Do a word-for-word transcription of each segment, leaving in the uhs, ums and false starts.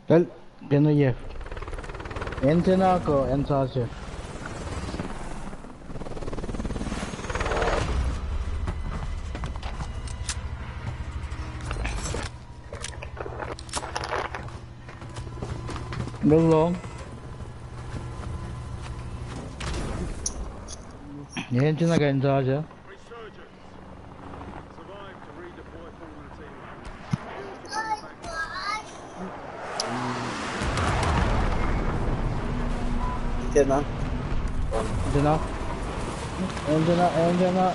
Tal, kena ye. Antenna ko, antenna se. Belong. Antenna ko, antenna se. Antenna. Antenna. Antenna, antenna.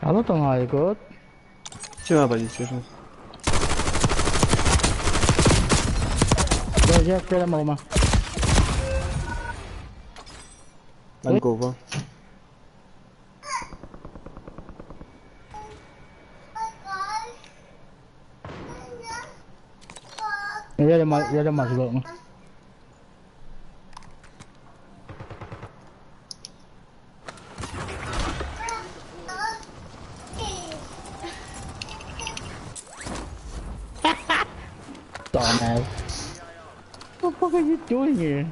Alo tong ai kot. Sima pa sisi. Ba ya kela ma ma. Lan kova. Ya ma, ya ma silo. Dumbass. What the fuck are you doing here?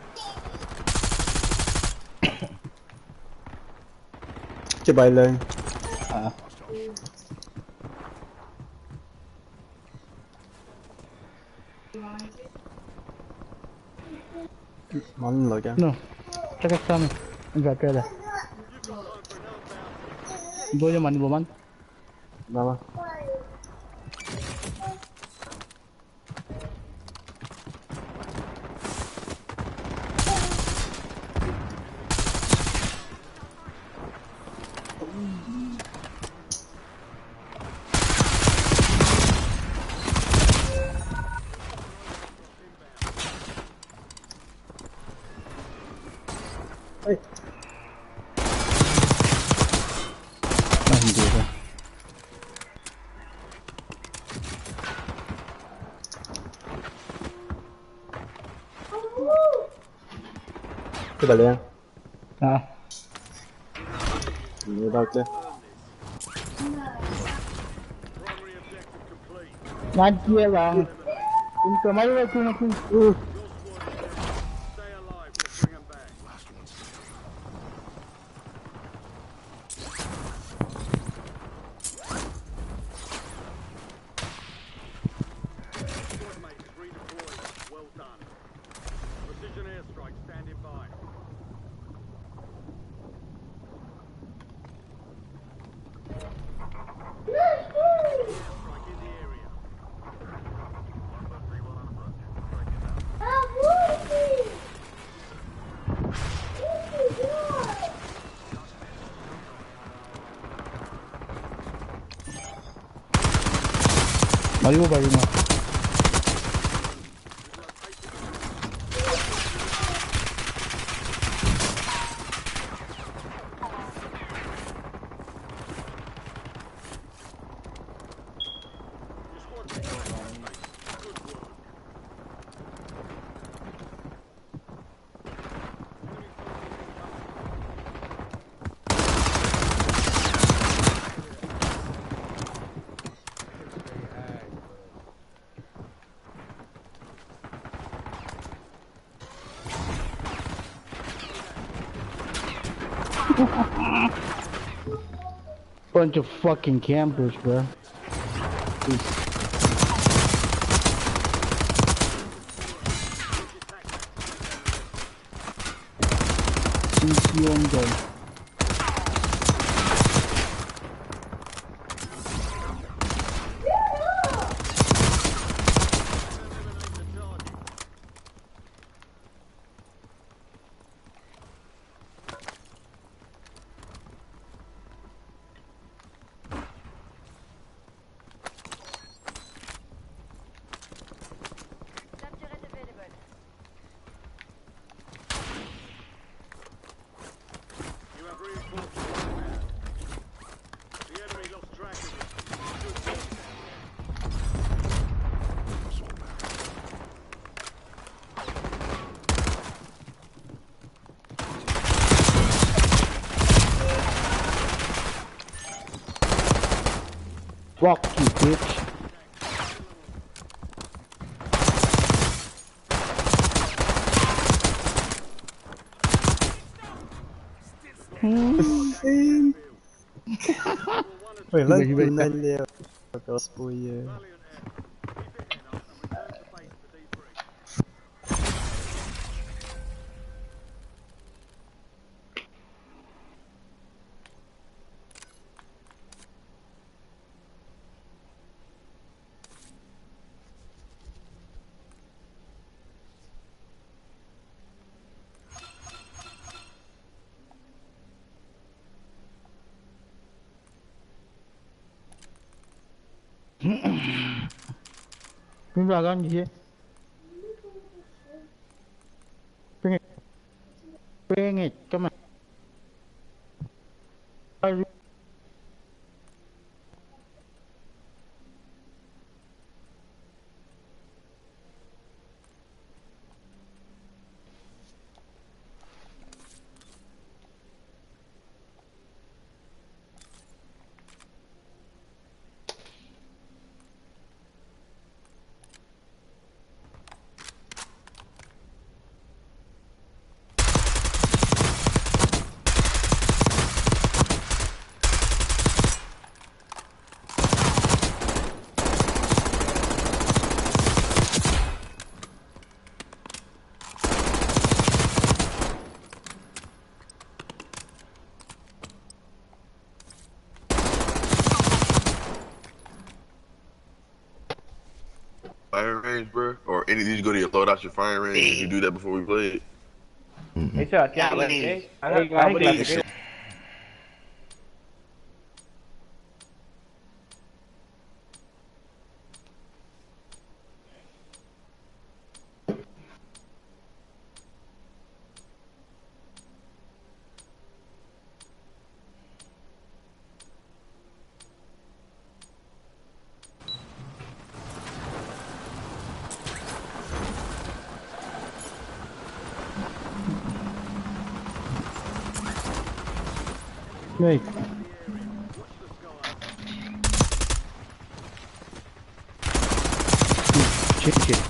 Ke bai lang. Ah. Mani lagi. No. Check it out. Enggak kela. Doya mani loman. Nama. Hey. Nothing to do. Ke bale. Ah. Ini bak le. Ngan kia lang. Ini kemari lagi, ini. Uh. Precision airstrike standing by. Airstrike in the area. Are you by, you know? Bunch of fucking campers, bro. Peace. Peace, you and go. Fuck you, bitch. Hmm. Wait, like, you know, Fin rakan ye. Bring it. Bring it. Come on. Fire range, bro? Or any, did you go to your loadout, your firing range? Did you do that before we played? Mm-hmm. Hey, sir, yeah, yeah, okay. I, I, I, I, Mate. Change it.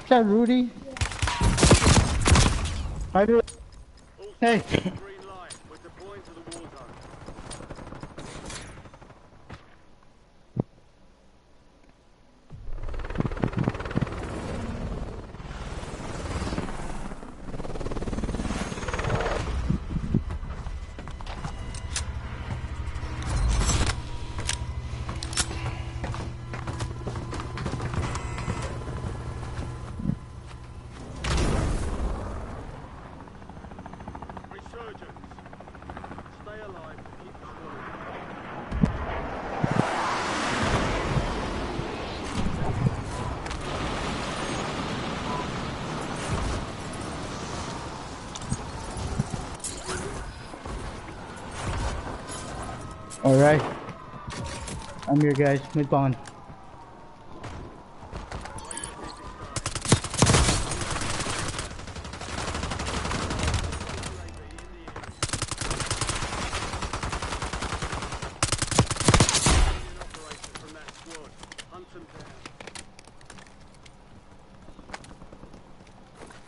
Is that Rudy? I do. Hey. Resurgence. Stay alive to keep the squad. All right. I'm here, guys. Mid bond.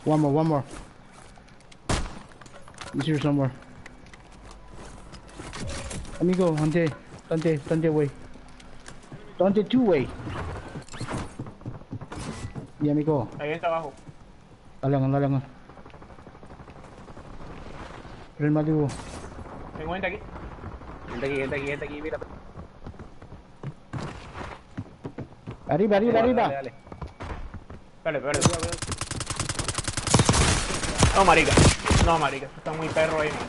One more, one more. He's here somewhere. Amigo, Dante, Dante, Dante way. Dante two way. Yeah, amigo. Ayun, tawa ho. Lalangan, lalangan. Ren madu. Ayun, taki. Ayun, taki, ayun, taki, ayun, taki, wait up. Arriba, arriba, arriba. Dale, dale, dale. Pale, pale. No, marica. No, marica. Está muy perro ahí, man.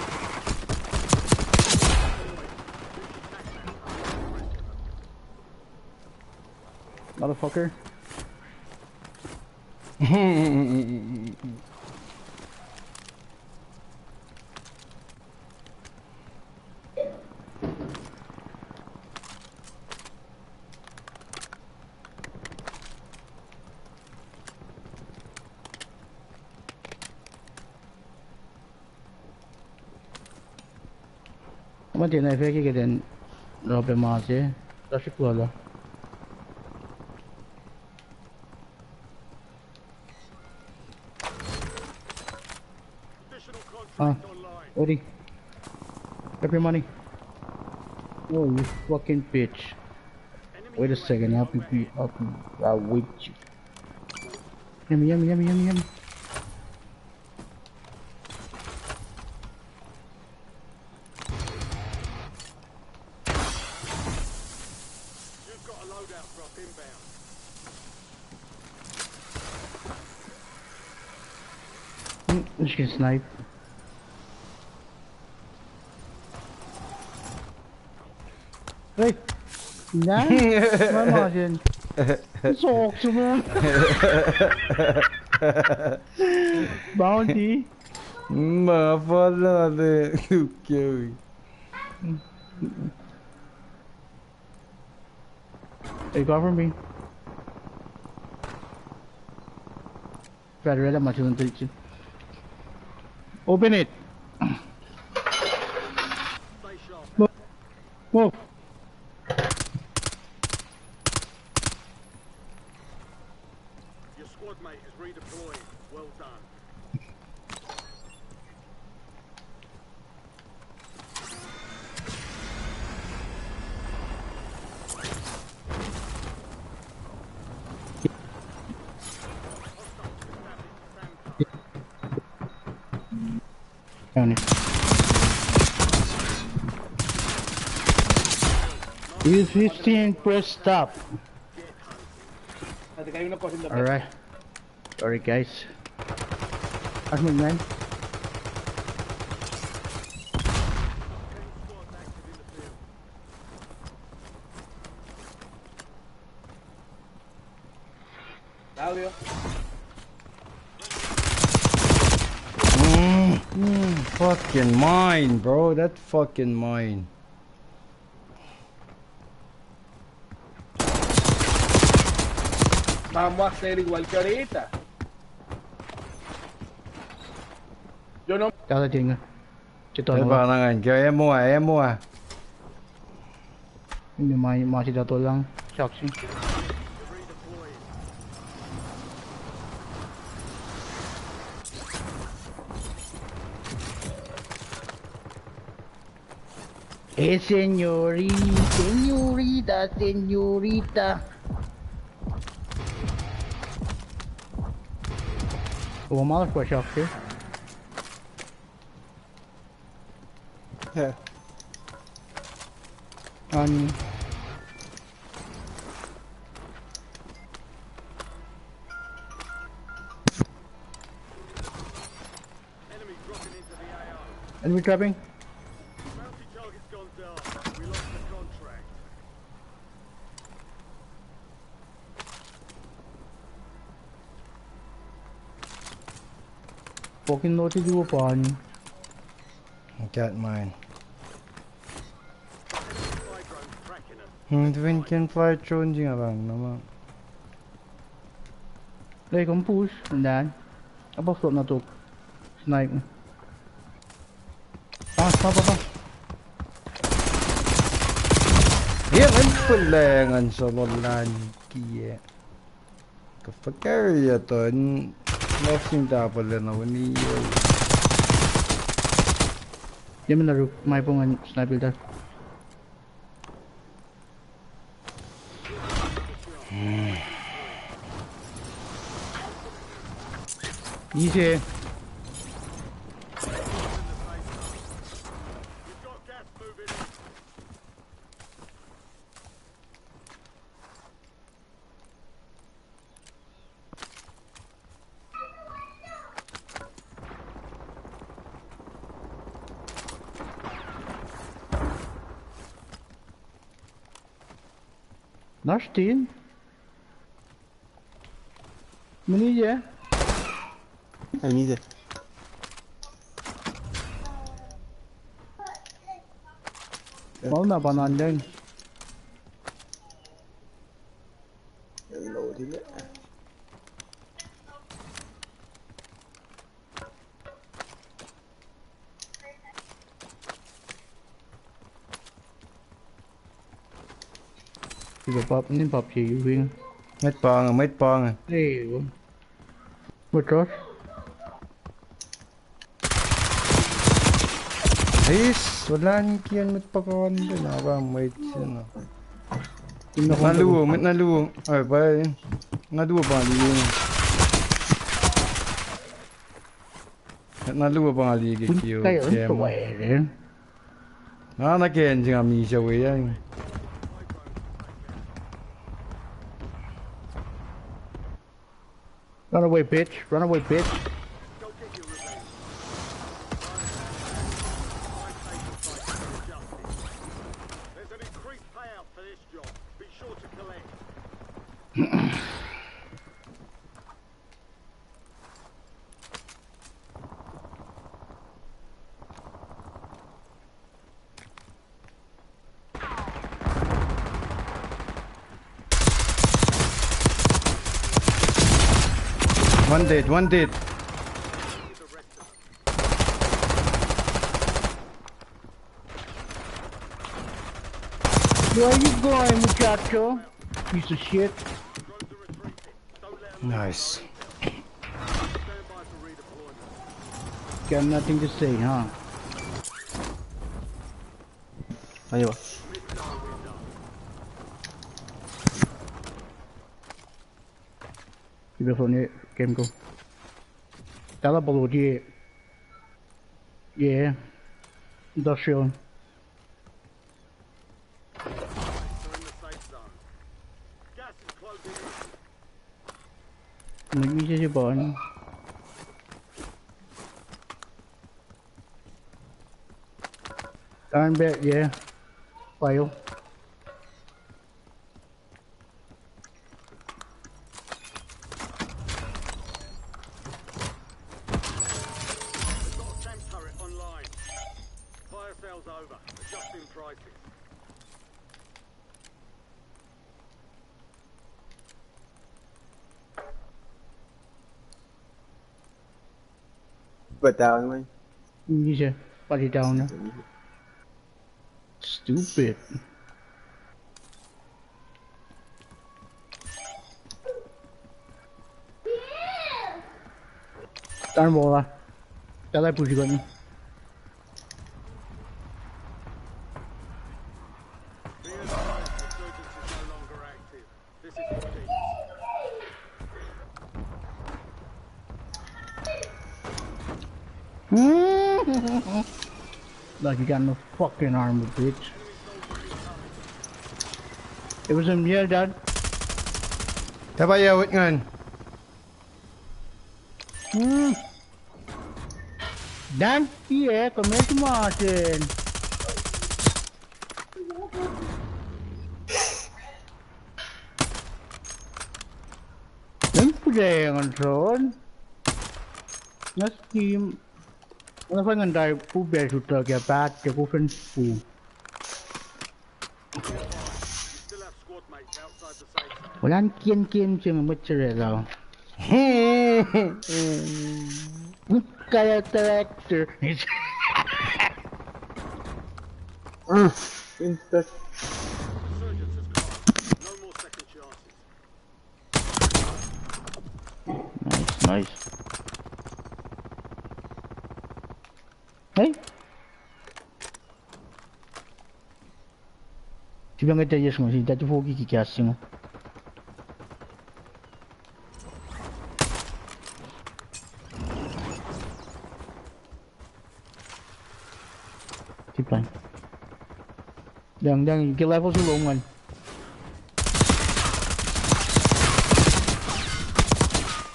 Motherfucker. Ma tiac na fahk ke ten rope ma se. Tasik lala. Ah, Odie. Grab your money. Oh, you fucking bitch. Wait a second, I'll be, be, I'll be, I'll whip you. Yummy, yummy, yummy, yummy, yummy. You've got a loadout drop inbound. Hmm, this can snipe. Hey! Nah? Where am I in? Socks, man. Bounty. Ma pala de lukyawi. Hey, cover me. Federal, I'm not even. Open it. Move. Move. Your squad mate is redeployed. Well done. Down it. Use fifteen, press stop. All right. Sorry, guys. Asmik, man. Mm, mm, fucking mine, bro. That fucking mine. Mamak seri wal karita. Jono. Tala tinga. Chito. Eba nangan ke emo ah, emo ah. Ini ma, ma sita tolang. Saksi. Eh, señori-, señorita, señorita. Omalas pa shak se. Yeah. Ani. Enemy dropping into the A O. Enemy dropping. Bounty target's gone dark. We lost the contract. Fucking naughty do upon. I got mine. Hmm, the wind can fly drone jing abang nama. They can push and then. Apa slot na tok. Snipe. Ah, pa, pa, pa. Dia kan pelengan sa lolan kia. Kafakari aton. Lost in tapal na wani. Dia mena ruk, mai pongan sniper ta. Easy. Nastin? Mini ye? Ani de. Mal na panan den. Hello, dile. Pap, nin pap ye uving. Mwet pa inge, mwet pa inge. Hey, mwet Josh. Eis, wallahn kiyacn mwet pa kuh in na pa mwet se na. Mwet na luo, mwet na luo. Ai, pa. Na luo pa liye. Na luo pa nga liye ke kio. Kaya, kaya, na, na ke engine nga misac we ya. Run away, bitch. Run away, bitch. There's an increased payout for this job. Be sure to collect. One dead, one dead. Where you going, muchacho? Piece of shit. Nice. Got nothing to say, huh? Ayo. Ibe foni game ko. Tala balo die. Yeah. Industrial. Mik mi se se pa. Taran back, yeah. File. We've got a tank turret online. Fire sales over. Adjusting prices. Put down, man. Ninja, put it down. Stupid. Taran bola. Tala pusi kani. Like you got no fucking armor, bitch. It was a mule, dad. Tapa ya wit ngan. Hmm. Dan, yeah, come here, Martin. Lem puleng an son. Na Steam. Nga fahk ngan tari pu pac sutuh ke pat ke kufen pu. Wallahn kiyacn game se inge mwet se oraclah. Kaya character. Nice, nice. Hey. Sifacna ta yes ma sin ta tufoki ke gas singo. Keep flying. Dang, dang, ke level se lom ngan.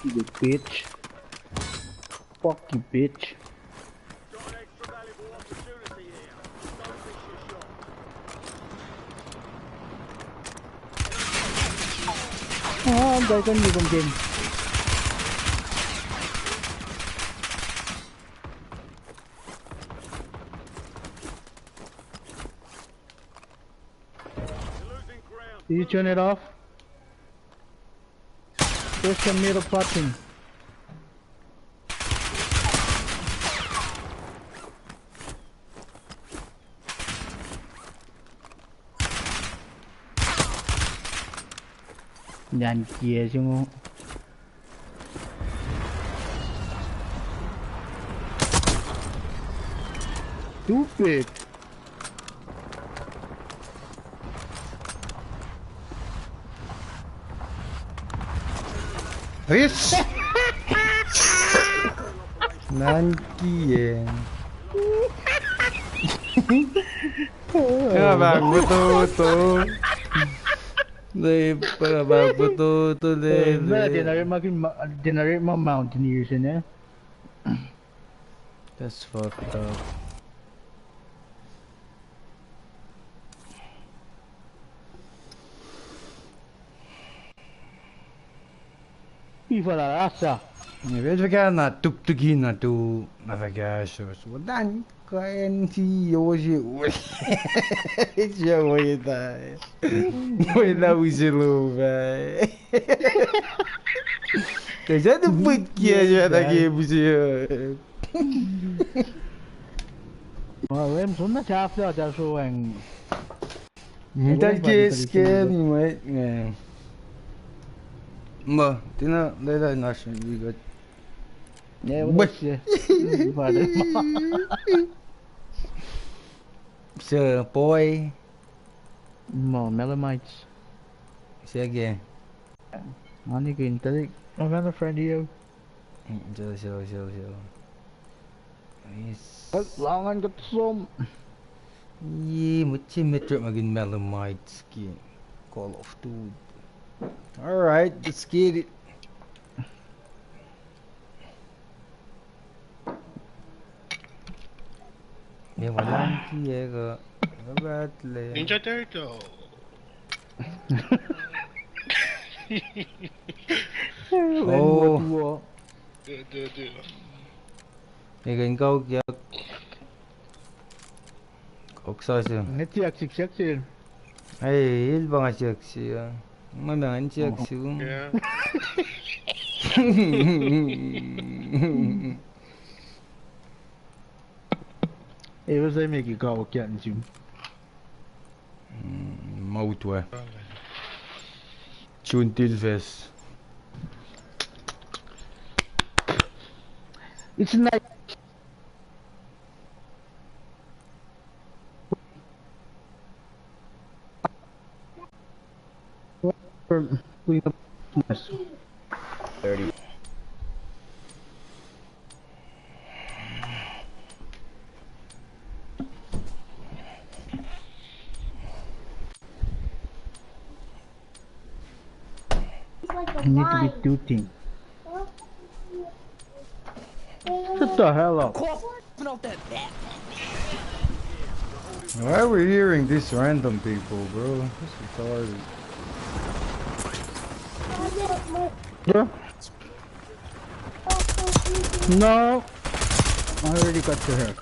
You bitch. Fuck you, bitch. Ah, ang gagawin niyo kung game. Did you turn it off? Press the middle button. Nan kiyac se ngo. Stupid. This? Nan kiyac. Nga bang bututu. They bang bututu. They, they. Generate my, generate my mountaineers in there. That's fucked up. Ifa la asa. Nge, pacl fuhkah na tuktuki na tu na fuhkah sos. Watan kain si yosi. Siya weta. Weta use lupa. Tesa tu put kia siya ta ke use. Ma lem sonna chapter ta so ang. Tal ke scan, mate, nge. Ma, tina lwelah na srihk wi kuht. Ne, what the shit? Pardon. So, boy. Ma, Melamites. Seke. Ani ke intalik. Ang ano friend iyo. Sel, sel, sel, sel. Yes. Langan kuht som. Ye, mwet se met rek makin Melamites ke Call of Duty. All right, let's get it. Ye, ma lang ki eka, eka bat le. Ninja Turtle. Oh. Duh, duh, duh. Eka in kauk yak. Kauk sa se. Nge tiak sik siak se. Ai, il bang siak se. Ma ma ngan siak se. Yeah. Ewa se meki kawuck yak nuh sum. Mm, ma utwe. Sun tilfes. It's nice. Thirty. You need to be two team. Shut the hell up. Why are we hearing these random people, bro? This is retarded. Bro? No. I already got to her.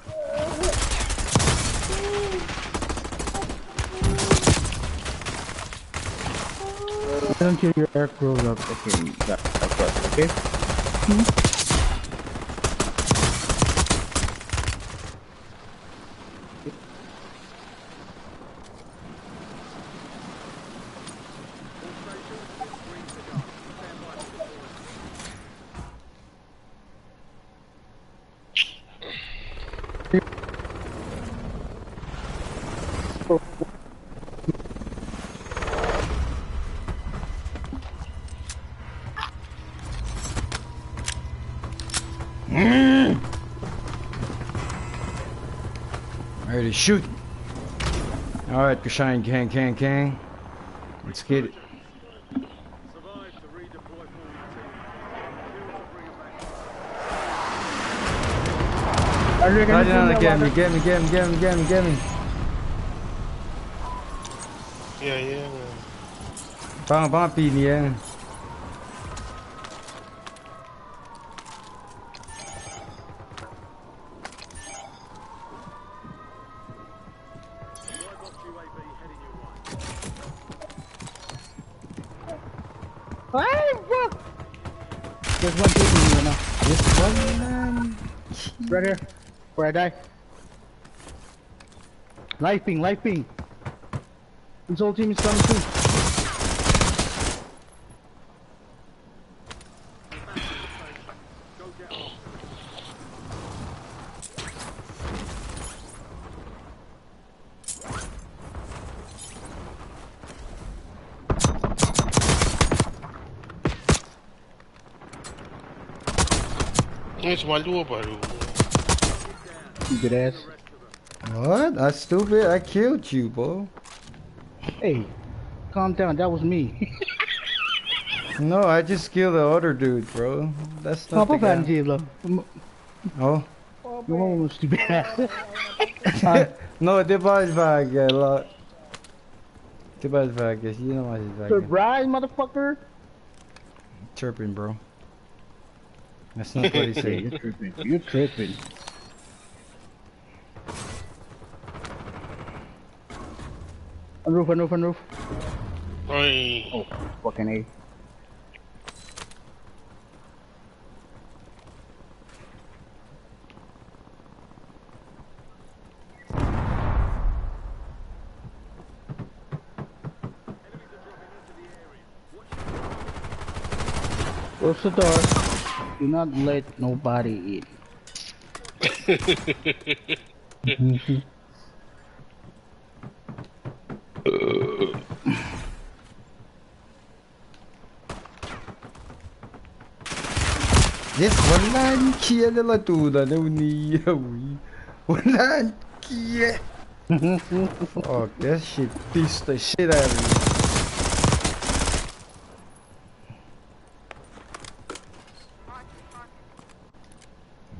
Why don't you your air crew look okay? That, that part, okay? Hmm? Mm. Ready to shoot. All right, Kashan, can, can, can. Let's get it. Get me, get me, get me, get me, get me, get me. Yeah, yeah, man. Bang, bang, pin, yeah. Hey, fuck! There's one people here now. This one man. Right here. Where I die. Life ping, life ping. His whole team is coming too. It's my door, bro. Stupid ass. What? I stupid? I killed you, bro. Hey, calm down. That was me. No, I just killed the other dude, bro. That's not the guy. Oh. No, stupid ass. No, det var bare, uh, det var bare, you know what? Surprise, motherfucker. Chirping, bro. That's not what he said. You're tripping. You're tripping. On roof, on roof, on roof. Oi. Oh, fucking A. Close the door. Do not let nobody in. Yes, one line kill la tuda ne uni yawi. One line kill. Fuck, that shit pissed the shit out of me.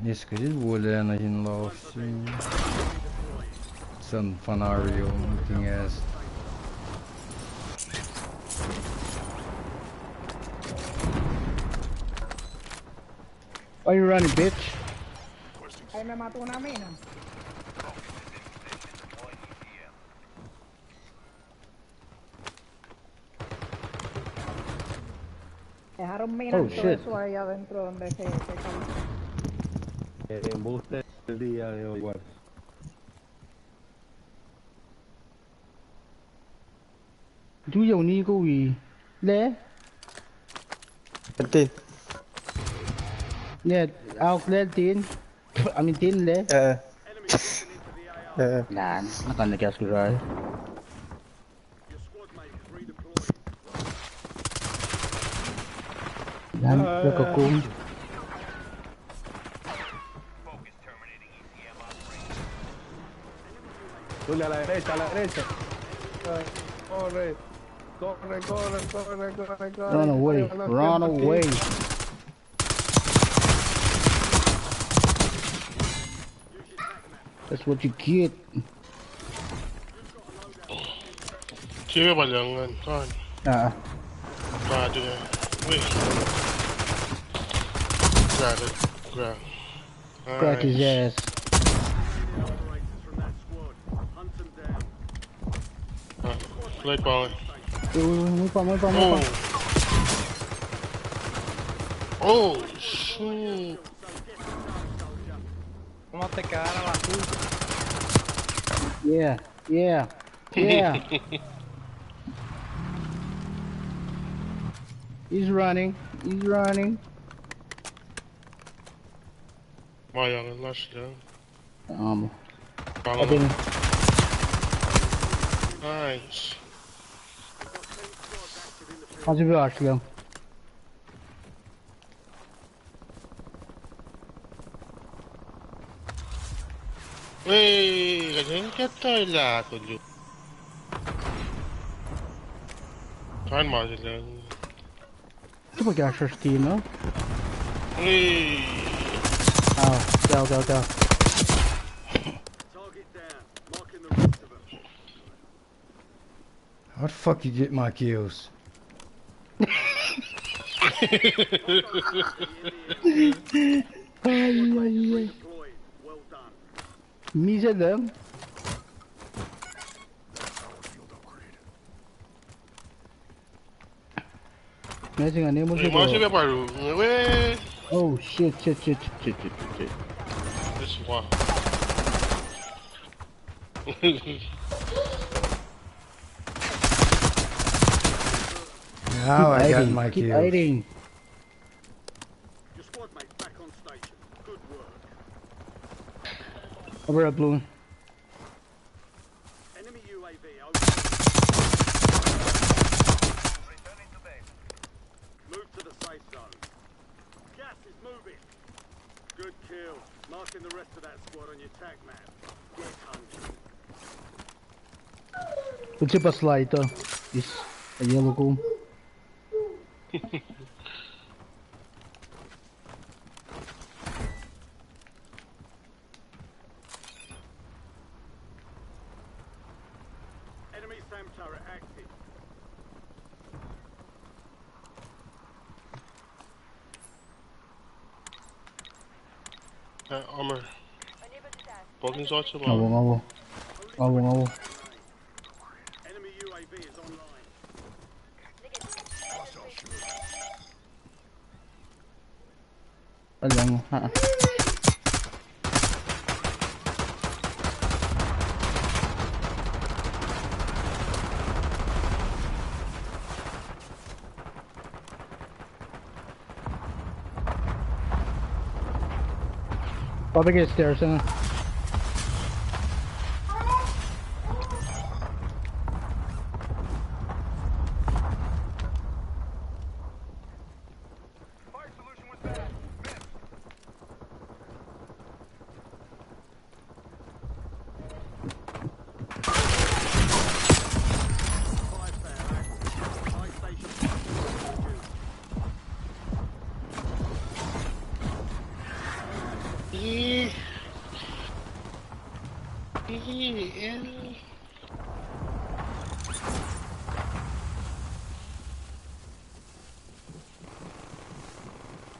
Yes, kihtin wolacna in laos. Some Fanario looking ass. Are you running, bitch? Ai, ma ma tu na mena. Eh, harum mena. Oh, shit. Eh, eh, both the, the, uh, what? Tu yaw ni ko wi. Le? Tin. Ne, auk le tin. I mean, tin le. Eh. Eh. Nah, na kan ne kas kurai. Yan, eh, kakum. Tuli ala reis, ala reis. Corre, corre, corre, corre, corre. Run away, run away. That's what you get. Sime pa lang ngan, kan. Ah. Ah, dude. Wait. Grab it. Grab. Crack his ass. Ah, light power. Wait, wait, wait, move on, move on, move on. Oh. Oh, shit. Yeah, yeah, yeah. He's running. He's running. Ma yang last down. Um, I think. Nice. How's your gosh, yeah? Wei, ka jen ketta ila kolu. Kain ma sila. Tuh pa kahsruhsr team, no? Wei. Oh, go, go, go. How the fuck you get my kills? Ai, ai, ai. Misac them. Amazing, a name was. Hey, it, ma se uh, paru. Wei. Oh shit, shit, shit. This one. Now I got my kills. Keep hiding. Keep hiding. Your squad mate's back on station. Good work. Over at blue. Enemy U A V over. Returning to base. Move to the safe zone. Gas is moving. Good kill. Marking the rest of that squad on your tac map. Get hunting. Kutse pa slide uh. Is a yellow goal. Enemy SAM turret active. Uh, armor. Fucking shot. Nga wo, nga wo. Nga wo, nga wo. Enemy U A V is online. Alang, ha. Public stairs, uh.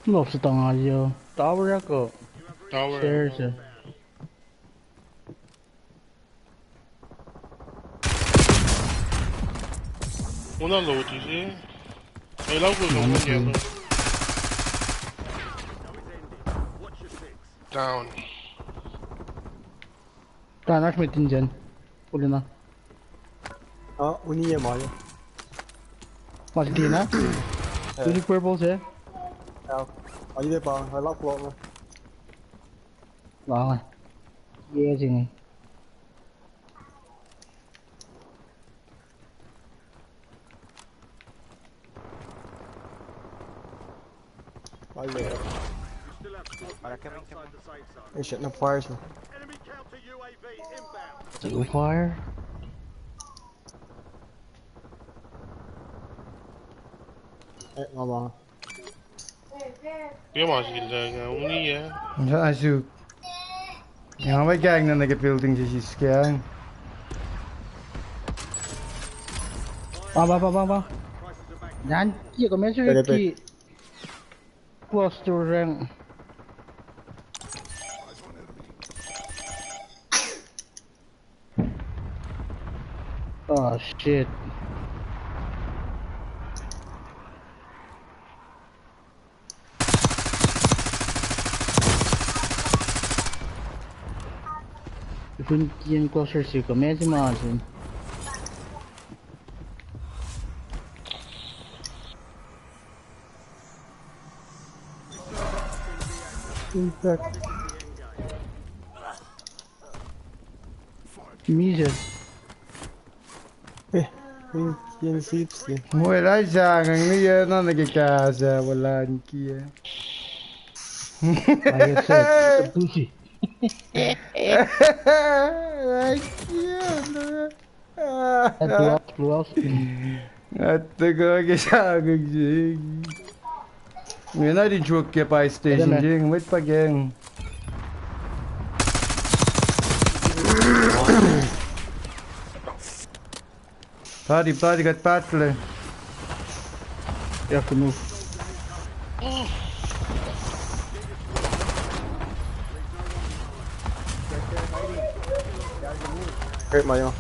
Noh se tanga yo. Tower ako. Tower. Stairs, uh. Una load ise. Ei, lagu load ise. Down. Down, oasr metin jen. Uli na. Ah, uni ye ma ye. Ma se tina? Eh. Uni purple se? Ah, aye pa, I lock lock. Langan. Ye, sini. Aye. Are kemeng, kemeng. Eh, shit, na fire, sir. Taking fire. Eh, nga ma. Ke ma sikil sa nga uni ya. Nga asuk. Nga ma kang na nake building si siskang. Ba, ba, ba, ba, ba. Yan, iya, kom measure ki cluster rank. Oh, shit. If we can closer to command margin. Impact. Miser. Eh, in, in sipsi. Mwe lai sang ang ni ya na nake kasa walan kia. Ayek sa pusi. Ai kia na. At luas, luas. At the go ke sang ang jing. Nga na din truk ke buy station jing, wait pa gang. Party, party, got battle. You have to move. Great, Mario.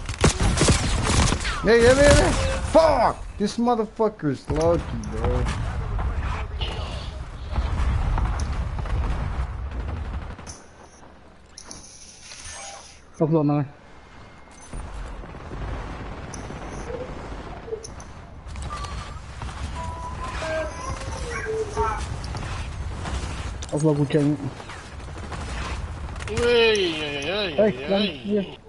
Hey, hey, hey, hey. Fuck! This motherfucker's lucky, bro. Offload na. Offload kucheng. Hey, hey, hey, hey, hey, hey.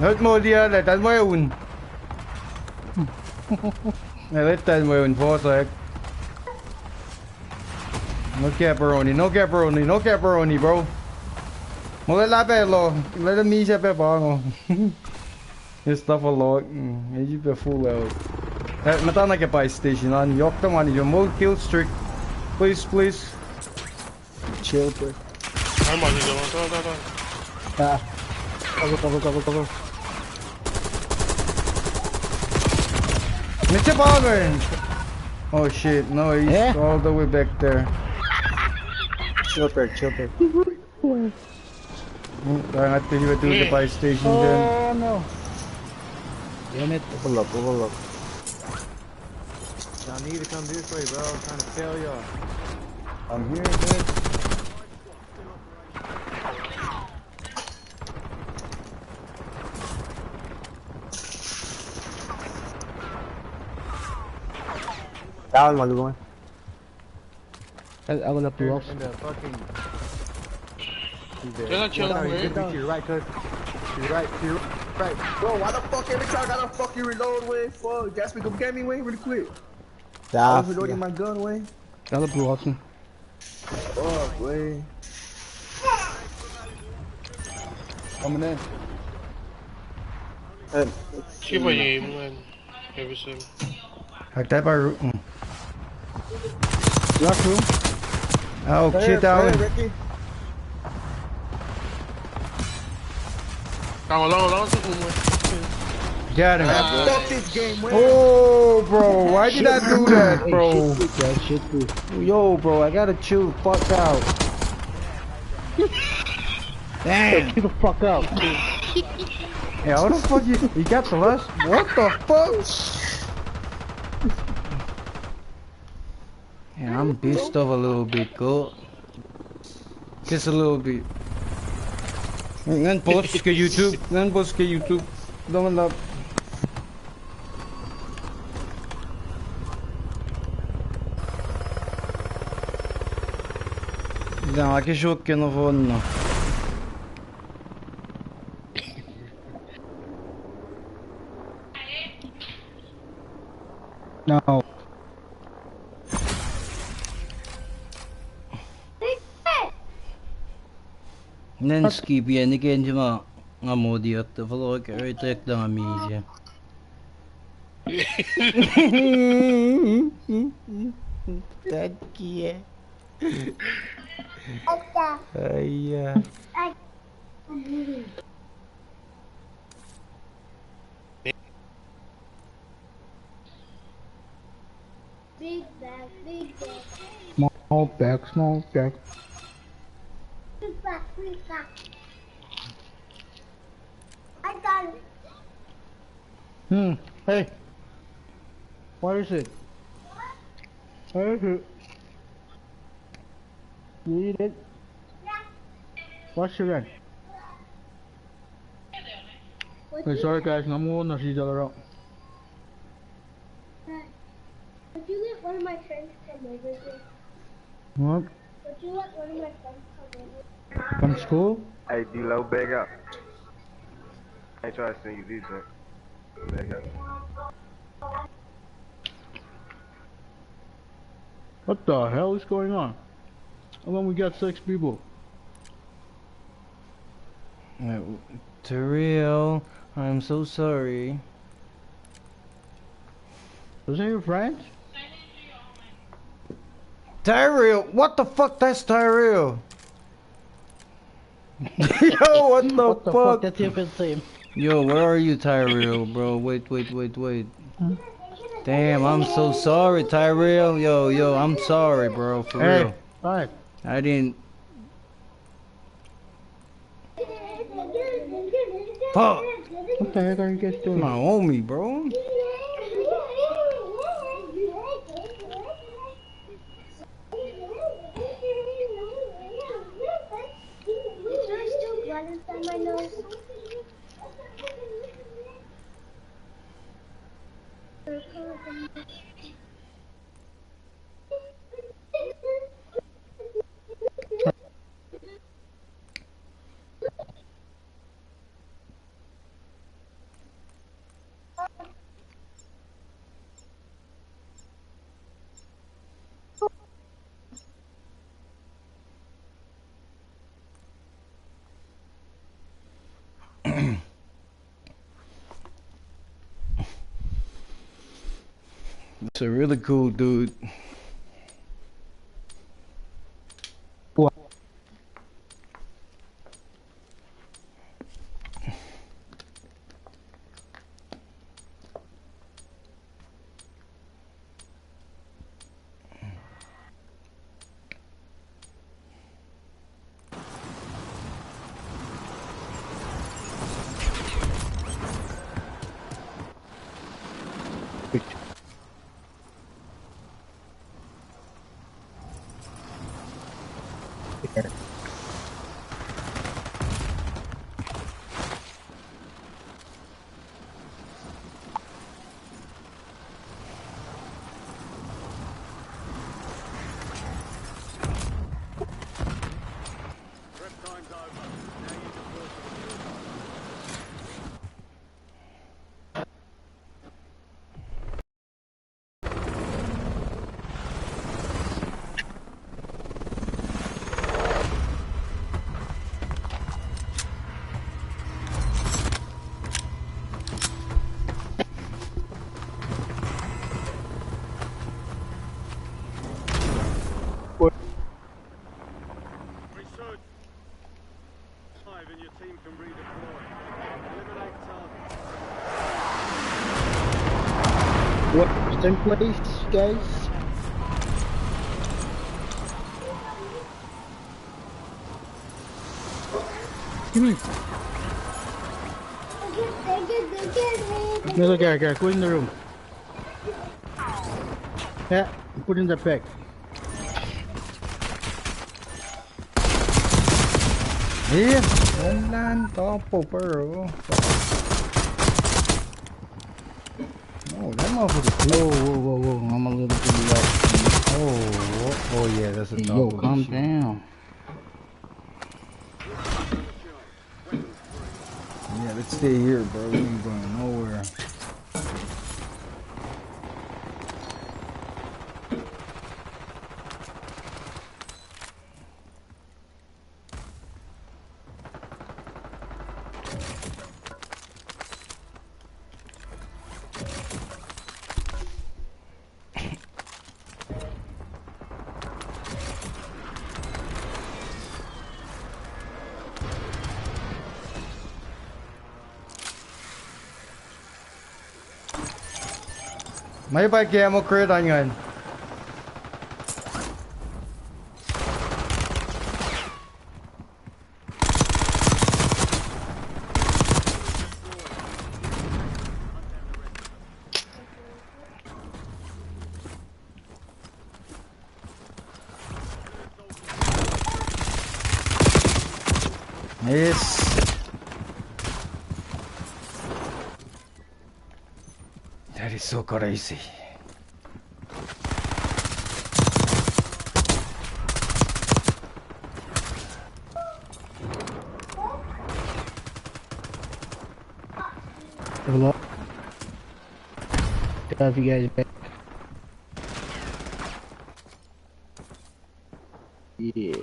Not molia, let that way un. Let that way un, four sec. No caparoni, no caparoni, no caparoni, bro. Mole lape lo, let him ease up, pango. This stuff a lot. Mm, you be full out. Eh, matana ke buy station on. Yok the money, you more kill streak. Please, please. Chill, bro. Arma, arma, arma, arma. Ah. Cover, cover, cover, cover. Mister Palmer. Oh shit, no, he's all the way back there. Chill, bro, chill, bro. Hmm, I think you were doing the buy station then. Oh no. Damn it. Overlock, overlock. Y'all need to come this way, bro. I'm trying to tell y'all. I'm here, man. Down, my little one. I, I wanna blow up. In the fucking. They're not chilling, right? To your right, cuz. To your right, to your right. Bro, why the fuck every time I gotta fucking reload, way? Fuck, gas me, come get me, way, really quick. I was reloading my gun, way. Another blue option. Fuck, way. Coming in. Hey, let's see. Чего ему, man? Everything. Как дай пару. М. Last room. Oh, shit, down. Ricky. Down, down, down, down. Got him. Ah, fuck this game, man. Oh, bro, why did I do that, bro? Shit, shit, shit, shit. Yo, bro, I gotta chill the fuck out. Damn. Hey, chill the fuck out. Yeah, what the fuck? You, you got the last? What the fuck? Yeah, I'm pissed off a little bit, go. Just a little bit. Ngan post ke YouTube. Ngan post ke YouTube. Don't love. Dah, ke shot ke na phone na. No. Nen skip ye, niken jema nga modi at the vlog, right, tek da nga mije. That kid. Aya. Big bag, big bag. Small bag, small bag. Big bag, big bag. I got it. Hmm. Hey. What is it? What is it? You eat it? Wash your hand. Hey, sorry guys, nga muna sisal oruh. Would you let one of my friends come over here? What? Would you let one of my friends come over? From school? Hey, D-Lo, bag up. I ain't trying to send you this, but bag up. What the hell is going on? How come we got six people? Uh, Terrell, I'm so sorry. Is that your friend? Tyrell, what the fuck? That's Tyrell. Yo, what the fuck? What the fuck? That's your friend's name. Yo, where are you, Tyrell, bro? Wait, wait, wait, wait. Damn, I'm so sorry, Tyrell. Yo, yo, I'm sorry, bro, for real. Hey, all right. I didn't. Fuck. What the heck are you guys doing? My homie, bro. Is there still blood inside my nose? It's a really cool dude. Research. Five and your team can redeploy. Eliminate targets. What? Same place, guys? Give me. No, no, Garrett, Garrett, go in the room. Yeah, put in the pack. Yeah, one land top over. Oh, that motherfucker. Whoa, whoa, whoa, whoa. I'm a little bit left. Oh, oh, oh, yeah, that's a yo, top over. Calm down. Yeah, let's stay here, bro. We ain't going nowhere. Ma pa camo crate an ngan. Yes. That is so crazy. Hello. Have you guys back? Yeah.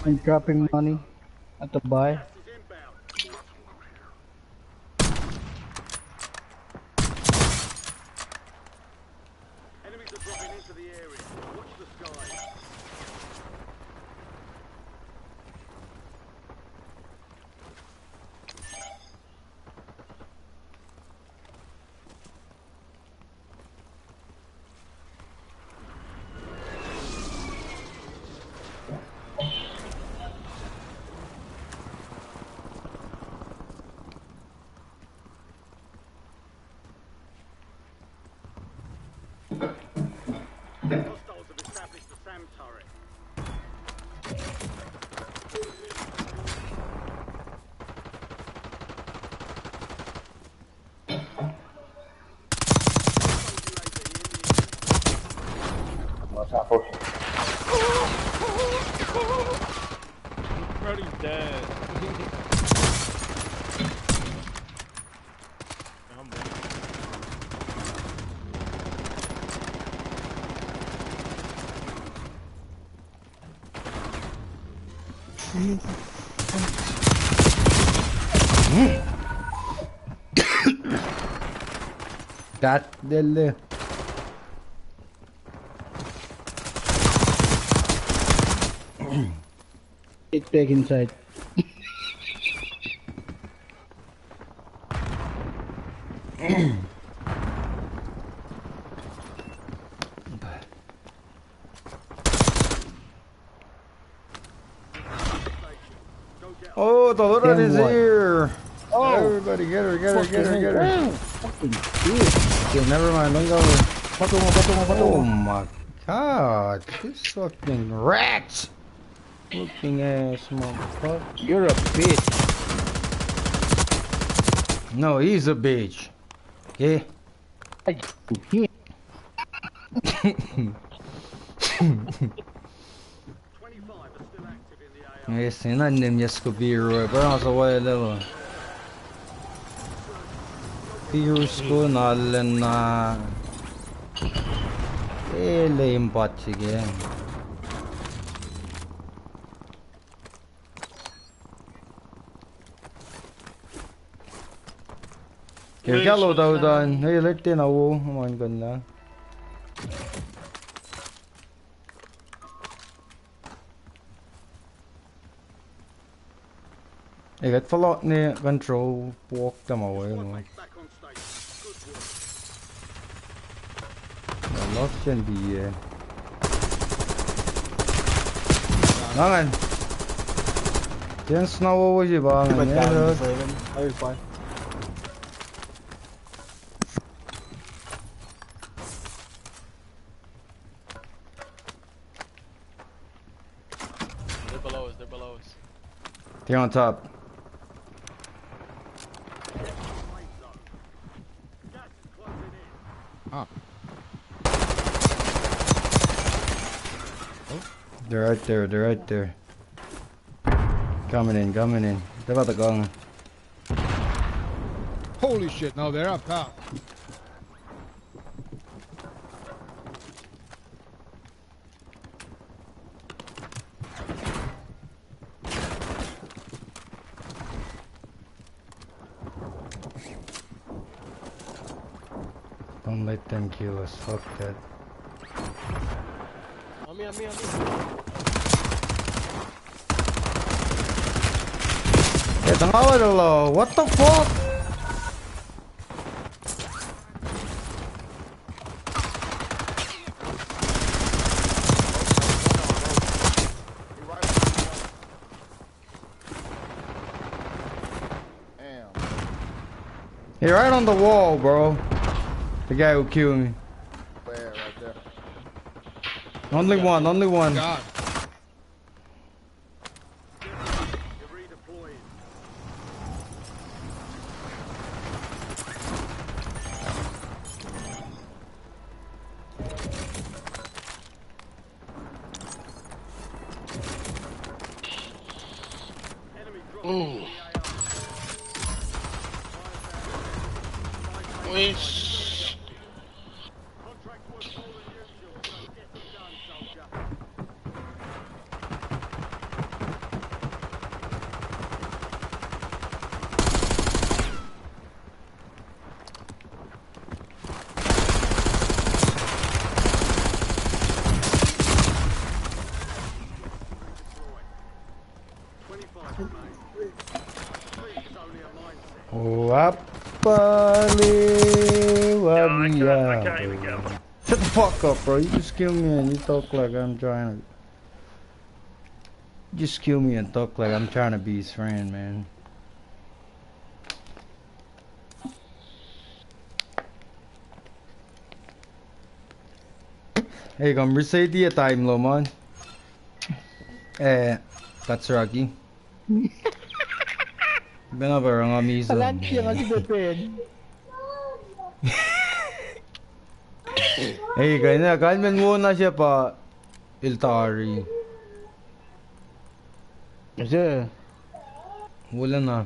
I'm dropping money at the buy. Enemies are dropping into the area. Watch the sky. Hostiles have established the SAM turret. What's up, folks? That lele. Get back inside. Oh, the Lord is here. Oh. Everybody, get her, get her, get her, get her. Fucking bitch. Okay, never mind. Don't go there. Oh my God. This fucking rat. Looking ass motherfucker. You're a bitch. No, he's a bitch. Okay? I, you can't. Yes, ina nim yes ko biru, eh, pa sa wa lelo. Biru sko na lena. Ele impat sige. Ke kalo tau dan, hey, let in awo, man gun na. Ega follow ne control walk them away, no. Lost can be, eh. Nangan. Ten snow wo si ba ngan, eh. They're below us, they're below us. They're on top. Ah. They're right there, they're right there. Coming in, coming in. They're about to go in. Holy shit, no, they're up top. Don't let them kill us. Fuck that. On me, on me, on me. Hey, tangala, what the fuck? Damn. Hey, right on the wall, bro. The guy who killed me. Where? Right there. Only one, only one. God. Mm. Yes. Wapale, wapale. Shut the fuck up, bro. You just kill me and you talk like I'm trying to. You just kill me and talk like I'm trying to be his friend, man. Hey, kom reset the time lo, man. Eh, Katsuragi. Ben a barang ami sa. Alan siya nga si Pepen. Hey, kaya na, kaya men mo na siya pa Iltari. Kasi. Wala na.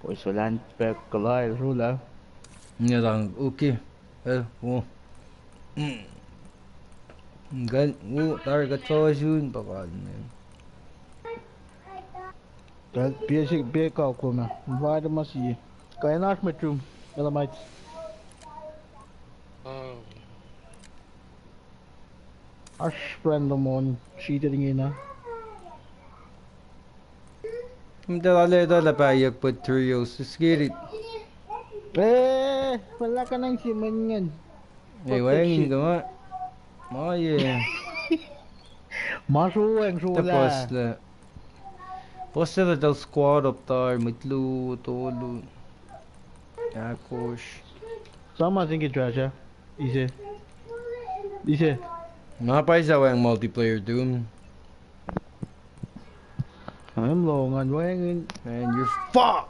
Boys, wala pa kalail rula. Niya lang, okay. Eh, wo. Gan, wo, tari ka tsawa sun, pakal, man. Basic, basic kakuh ma. Invite ma si. Kain oasr me tum. Melamait. Oasr friend lom on. Sita ingena. Mtala le tala pa yak put trios. Let's get it. Eh, wala ka nang si mengin. Ei, wangin ka ma. Ma ye. Ma so wang so la. Post le. Post le tal squad up there, mitlu, tolu. Akosh. Sama singi trash, ah. Ise. Ise. Na paisa wang multiplayer, dude. I'm low on wangin. Man, you're fuck.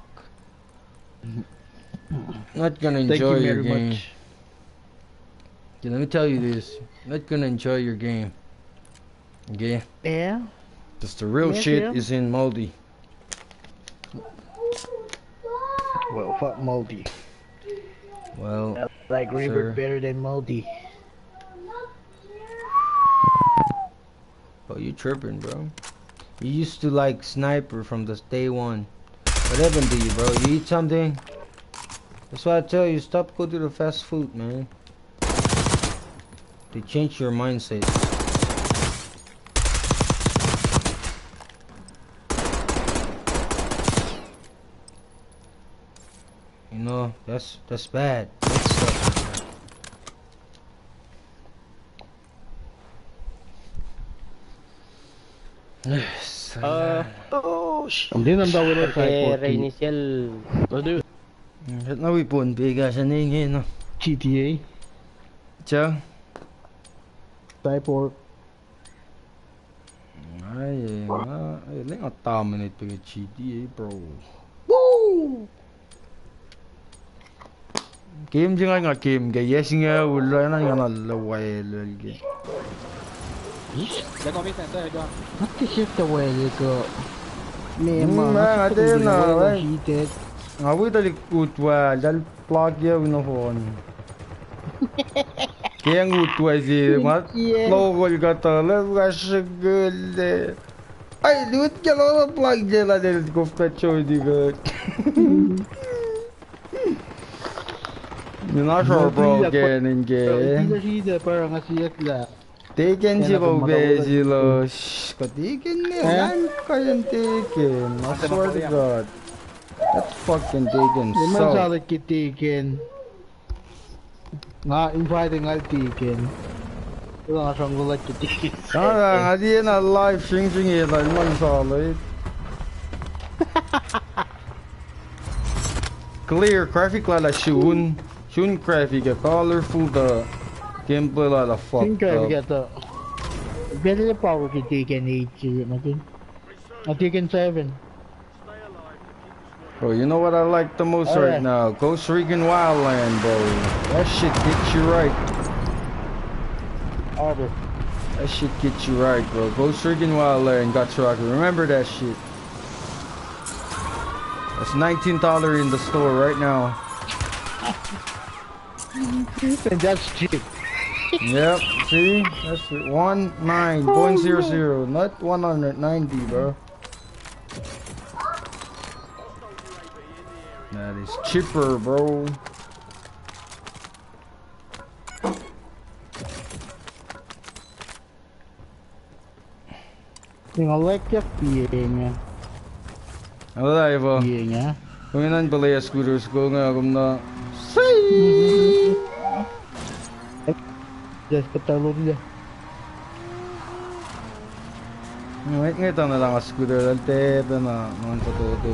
Not gonna enjoy your game. Thank you very much. Okay, let me tell you this. Not gonna enjoy your game. Okay? Yeah? Just the real shit is in multi. Well, fuck multi. Well, I like Rebirth better than multi. Bro, you tripping, bro. You used to like Sniper from the day one. What happened to you, bro? You eat something? That's why I tell you, stop go to the fast food, man. They change your mindset. You know, that's, that's bad. That sucks, man. Yes, uh, oh, sh-, I'm doing them that with a side for Reynisiel. Aduh. Ret na wi pun pe kahs an inge na. G T A. Cha? Cyborg. Ai, nga, eh, leng a dominate pe G T A, bro. Woo! Game se nga, nga game ke, yes, nga ulo na nga na lowel ke. Nga ti sip ta wel ke. Me ma, nga ti na wel. Nga wi tali kut wa, dal plug ye wino phone. Ke nga kut wa si, ma logol kata le, wa shigel le. Ai, lut ke lo plug ye la del kof ka choi di ka. You're not sure, bro, ke nen ke. Ila sida parang asiyek la. Taken si pa upac si lo. Ka Taken ne, lan ka yen Taken. I swear to God. That fucking Taken suck. Solid ke Taken. Nga invite ngal Taken. Nga song like Taken. Nga, nga di na live stream sing e la man solid. Clear graphic lal ah sun. Sun graphic ah colorful, the gameplay lal ah fucked up. Sun graphic ah tuh. Better power ke Taken eight, I think. Or Taken seven. Bro, you know what I like the most right now? Ghost Recon Wildland, bro. That shit gets you right. That shit gets you right, bro. Ghost Recon Wildland, Guts Rocket. Remember that shit. That's nineteen dollar in the store right now. And that's cheap. Yep, see? That's one nine point zero zero, not one hundred ninety, bro. That is cheaper, bro. Nga lek yak piye inge. Ala iva. Piye inge. Kom in an pala ya scooter sko nga kom na. Sai. Just pata lo dia. Nge, nge tana lang scooter lal te pena non photo tu.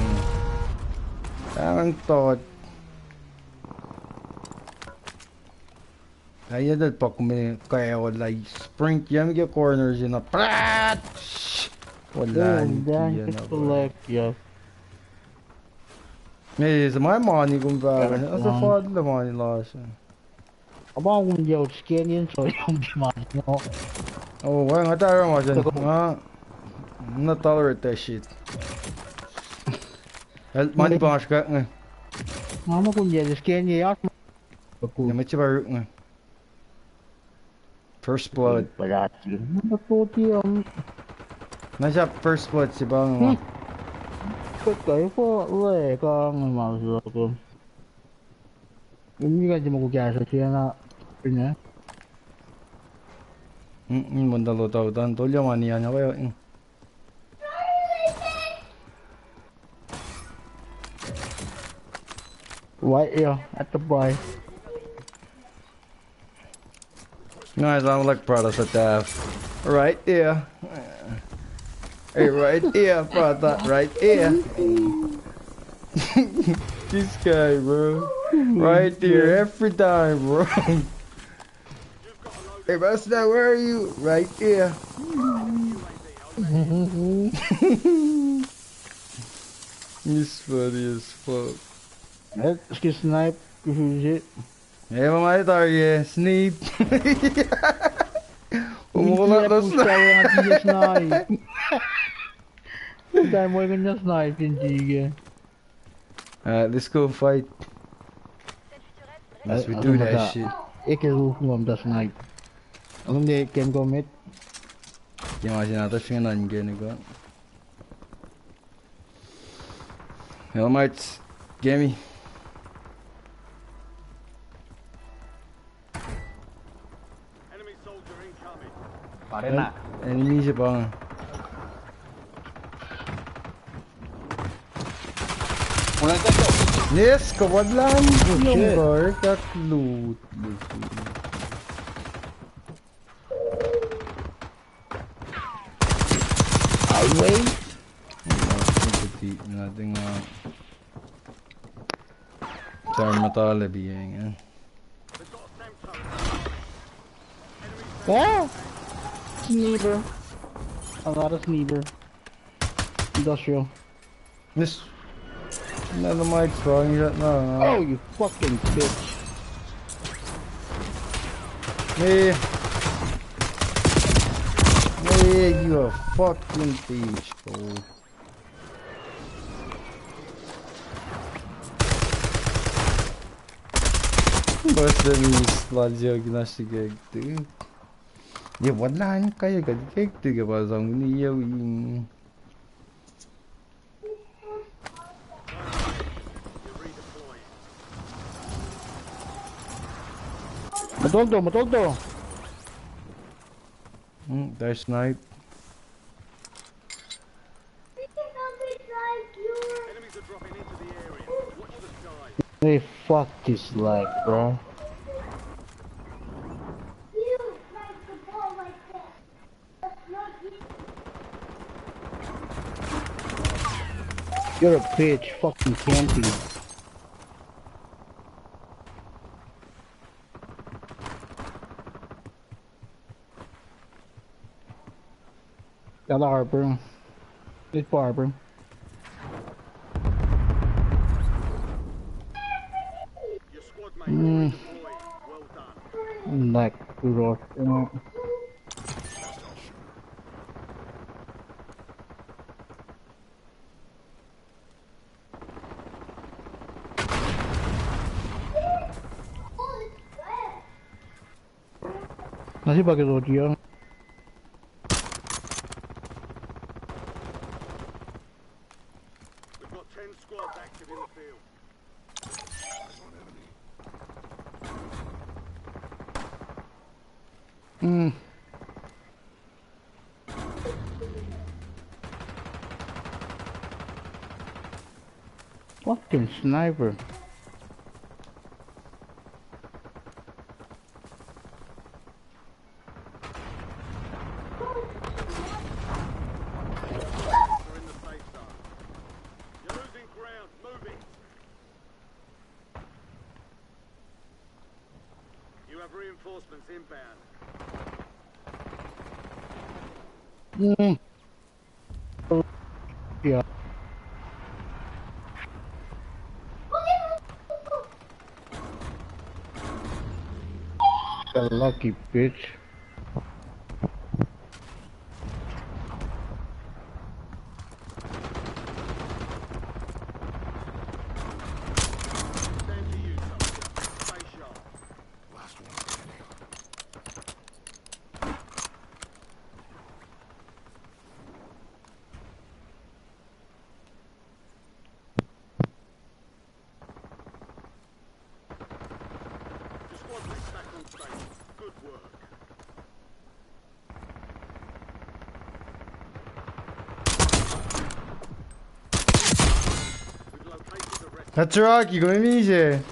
Ang tot. Ai, yac, dal pak me kaya wal lai sprint yam ke corners in a prat. Wal lai, yeah. Hey, is my money come back? That's a fraud, the money loss. About one year skin in, so you don't be mad, no. Oh, well, I thought I was in. Not tolerate that shit. Money boss got me. Mama kun ya skin ya. Baku. Na, ma sipa ruk nga. First blood. Baku. Na siya first blood si bang. Kuht kuh efuh le ka nge ma se luhk uh. Imi kuh in tiac muku kahsruh siena. Pine. Mm, monta lota utan tolya mani an awe. Right here, at the buy. Nice, I'm like brother Sataf. Right there. Hey, right there, brother. Right there. This guy, bro. Right there, every time, bro. Hey, Buster, where are you? Right there. He's funny as fuck. Let's get snipe. This is it. Ema ma etuh ke snipe. Umulat na snipe. Time we can just snipe in G G. Alright, let's go fight. Let's do that shit. Eke roof ngom ta snipe. Along the can go mid. Ke ma sin ata singen an ke ni go. Helmets, Gemi. Enemy soldier incoming. Pare na. Enemy se pa. Yes, kawadlan. Good shit. Yung car got loot. Highway. Nothing, uh, Tar matale biyang, eh? Ah! Sniper. A lot of sniper. Industrial. This. None of my throwing that now. Oh, you fucking bitch. Me. Me, you a fucking bitch, bro. Basta mis lal jeo gina sikek tu. Ye wadlan kayo ka dikek tu ke pa zang ni ye wing. Matolto, matolto. Hmm, they snipe. Hey, fuck this lag, bro. You're a bitch, fucking campy. Got the harbor. It's harbor. Mm. Like, rock. Nasi pakai roti ya. We've got ten squads active in the field. Mm. Fucking sniper. You're in the safe zone. You're losing ground. Move it. You have reinforcements inbound. Mm. Yeah. Lucky bitch. That's Rocky, kom ac misac.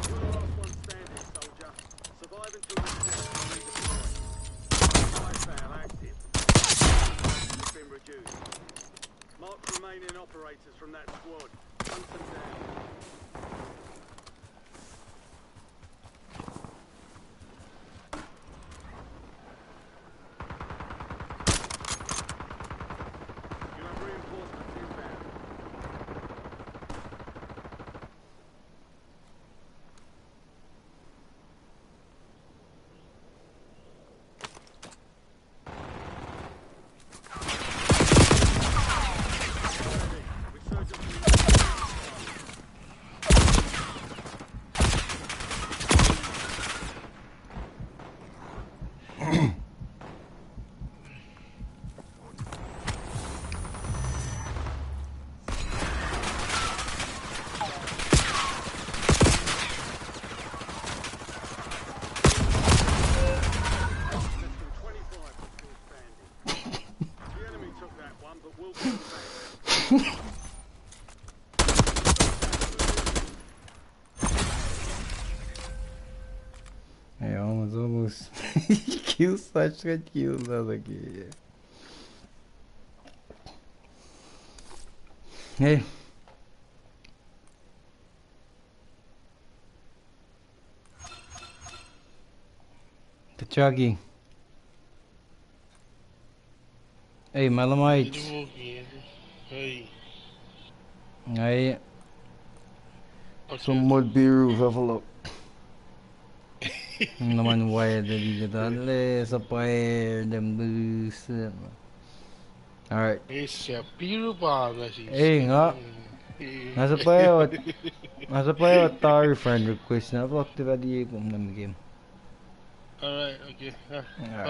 You're the last one standing, soldier. Survive until you redeploy. Fire sale active. Has been reduced. Mark remaining operators from that squad. Hunt them down. You have reinforcements inbound. Hey, almost, almost. Kill such good kill, that like, yeah. Hey. Kachaki. Ei, ma luhmah. Ei. Ai. Som mol piru fahfalok. Naman wire the league dale supply them boost. All right. Ei, nga supply what, nga supply what tari friend request na vlog the value kom na game. All right, okay. All right.